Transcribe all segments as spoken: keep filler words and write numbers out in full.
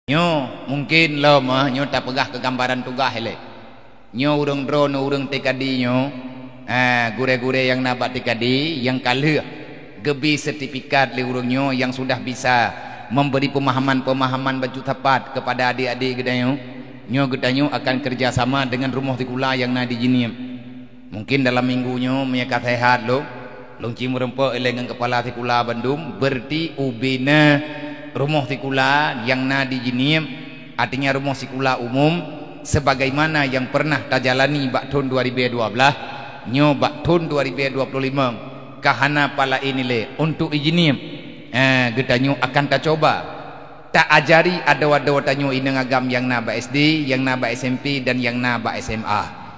Nyoe mungkin lom, ah, nyoe tapeugah keugambaran tugaih ilée. Nyoe ureuëng droeneuh ureuëng TKD nyoe, ah, gurée-gurée nyang na bak TKD nyang ka lheueh geubri sertifikat lé ureuëng nyoe nyang sudah bisa memberi pemahaman-pemahaman bacut sapat kepada adik-adik geutanyoe. Nyoe geutanyoe akan kerjasama dengan rumoh sikula nyang na di Jeunieb. Mungkin dalam minggu nyoe meunyoe ka seuhat lom, lôn ci meureumpok ilée ngon keupala sikula bandum, beureuti ubena rumoh sikula nyang na di Jeunieb, artinya rumoh sikula umum, sebagaimana nyang pernah tajalani bak thon dua ribée dua blaih, nyoe bak thon dua ribée dua ploh limong ka hana palaén ilée untuk i Jeunieb. Eh, geutanyoe akan tacoba taajari adoe-adoe tanyoe inong agam nyang na bak SD, nyang na bak SMP, dan nyang na bak SMA.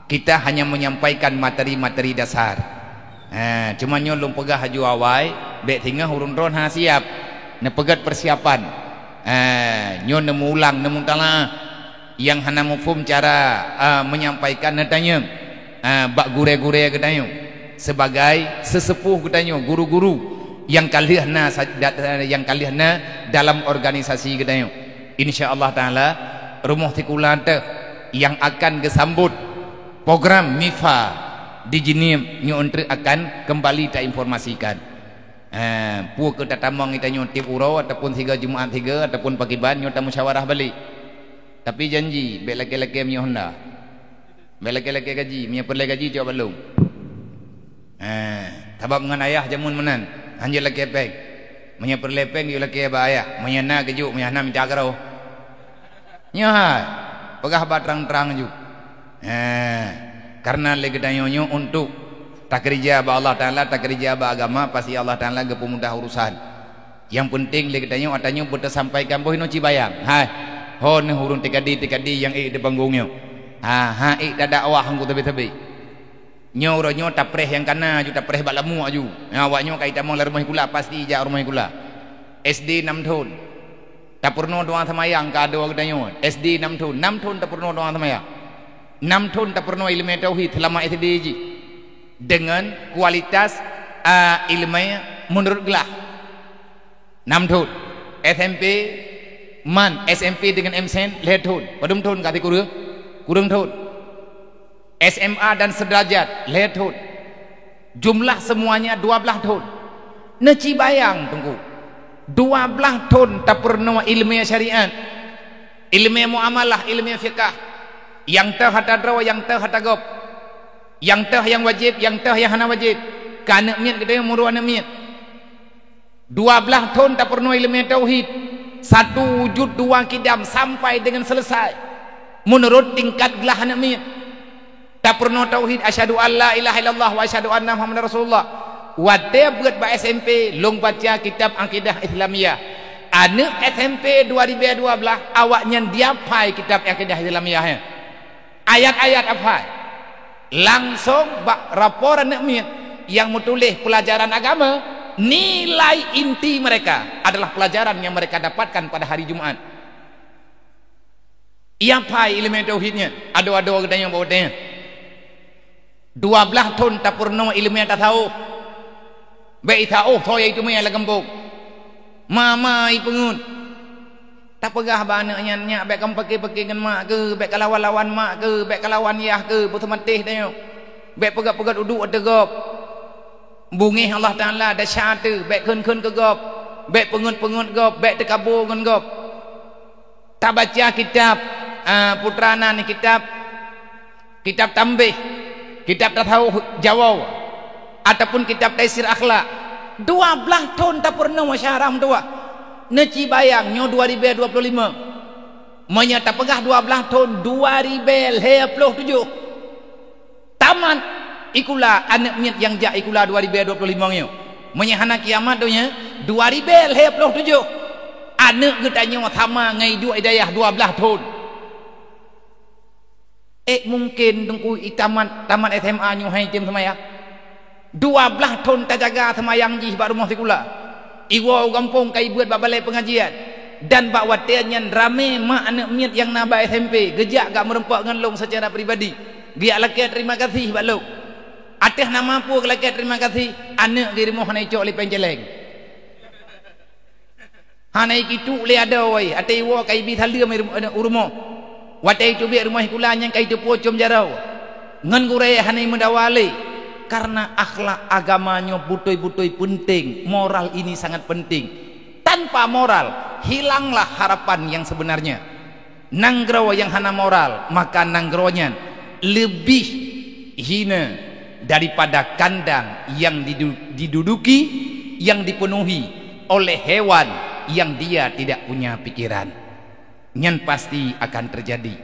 Kita hanya menyampaikan materi-materi dasar. Ha, cuma nyoe lôn peugah laju awai, bék singoh ureuëng droen hana siab. Neupeugét persiapan. Ha, nyoe neumulang, neumutalaah. Nyang hana muphom cara, a, menyampaikan neutanyong, a, bak gurée-gurée geutanyoe. Sebagai sesepuh geutanyoe, guru-guru nyang ka lheueh na sa-, da-, nyang ka lheueh na dalam organisasi geutanyoe. Insya Allah Taala, rumoh sikula teuh nyang akan geusambot program MIFA di Jeunieb nyoe, eunteuk akan kembali tainformasikan. Eh, peue keu tatamong geutanyoe tieb uroe ataupun sigoe Jumat sigoe ataupun pakriban nyoe tamusyawarah balek. Tapi janji, bék lakée-lakée meunyoe honda. Bék lakée-lakée gaji, meunyoe peureulée gaji cok bak lôn. Eh, sabab ngon ayah jameun meunan, hanjeuet lakée péng. Meunyoe peureulée péng, yue lakée bak ayah. Meunyoe na geujok, meunyoe hana mita keudroe. Nyoe hai, peugah bak trang-trang ju. Eh, karena lé geutanyoe nyoe untuk takeurija bak Allah Taala, takeurija bak agama, pasti Allah Taala geupeumudah urusan. Nyang peunteng lé geutanyoe, ata nyoe beuteusampaikan boh inoe cibayang. Hai, ho neuh ureuëng TKD-TKD nyang ék di panggong nyoe. Ha, ha ék tadakwah ngon sabe-sabe. Nyoe uroe nyoe tapreh nyang kana aju, tapreh bak lamuk aju. Nyan awak nyoe ka itamong lam rumoh sikula, pasti jak rumoh sikula. SD nam thon. Tapeurunoe doa seumayang keu adoe geutanyoe. SD nam thon, nam thon tapeurunoe doa seumayang. Nam thon tapeurunoe iéleumé tauhid seulama SD jih. Deungon kualitas, a, iéleumé meunurot glah. Nam thon. SMP man, SMP deungon M Sen lhée thon. Padum thon ka sikureueng? Kureueng thon. SMA dan sederajat lhée thon. Jumlah semuanya dua blaih thon. Neucibayang Teungku. Dua blaih thon tapeurunoe iéleumé syariat, iéleumé muamalah, iéleumé fiqah. Nyang teuh ata droe, nyang teuh ata gob. Nyang teuh nyang wajéb, nyang teuh nyang hana wajéb. Keu aneuëk miet geutanyoe meunurot aneuëk miet. Dua blaih thon tapeurunoe iéleumé tauhid, satu wujud dua kidam sampai deungon seuleusai, meunurot tingkat glah aneuëk miet. Tapeurunoe tauhid, asyhadu an la ilaha illallah wa asyhadu anna Muhammadar Rasulullah. Watée beuet bak SMP, lôn baca kitab Aqidah Islamiyah. Aneuëk SMP dua ribée dua blaih, awaknyan diaphai kitab Aqidah Islamiyah nyan. Ayat-ayat aphai. Langsong bak rapor aneuëk miet nyang meutuléh pelajaran agama, nilai inti mereka adalah pelajaran yang mereka dapatkan pada hari Jumat. Iyaphai iéleumé tauhid nyan, adoe-adoe geutanyoe bak watée nyan. Dua blaih thon tapeurunoe iéleumé tasawuf. Bék isawuf soe nyang iteumé lam gampông. Ma-ma ipeungeut. Tapeugah bak aneuëk nyan, "Nyak, bék kamoe pake-pake ngon mak keuh, bék kalawan-lawan mak keuh, bék kalawan yah keuh, beuseumatéh tanyoe. Bék peugét-peugét uduk ateueh gob. Beungéh Allah Taala desya teuh, bék kheun-kheun keu gob, bék peungeut-peungeut gob, bék teukabo ngon gob." Tabaca kitab, a, putra nan kitab, kitab Tambih, kitab Tasawuf Jawoe, ataupun kitab Taisir Akhlak. Dua blaih thon tapeurunoe syarah meutuwah. Neucibayang nyoe dua ribée dua ploh limong. Meunyoe tapeugah dua blaih thon, dua ribée lhée ploh tujoh. Tamat ikula aneuëk miet nyang jak ikula dua ribée dua ploh limong nyoe. Meunyoe hana kiamat donya, dua ribée lhée ploh tujoh. Aneuëk geutanyoe sama ngon iduek i dayah dua blaih thon. Ék mungken Teungku i tamat, tamat SMA nyoe hai tem seumayang? Dua blaih thon tajaga seumayang jih bak rumoh sikula. Iwoe u gampông ka ibeuet bak balée peungajian. Dan bak watée nyan ramé mak aneuëk miet nyang na bak SMP geujak gak meurumpok ngon lôn seucara pribadi. Geujak lakée terima kasih bak lôn. Ateueh nama peue geulakée terima kasih, aneuëk geuh rumoh hana icok lé péng céléng. Hana ikituk lé adoe, watée iwoe ka ibi saleuem u rumoh. Watée iteubiet rumoh sikula nyan ka iteupucom jaroe. Ngon gurée hana imeudawa lé. Karena akhlak agama nyoe beutôi-beutôi penting, moral ini sangat penting. Tanpa moral, hilanglah harapan yang sebenarnya. Nanggroe nyang hana moral, maka nanggroe nyan leubeh hina daripada kandang yang didu-, diduduki, yang dipenuhi oleh hewan yang dia tidak punya pikiran. Nyan pasti akan terjadi.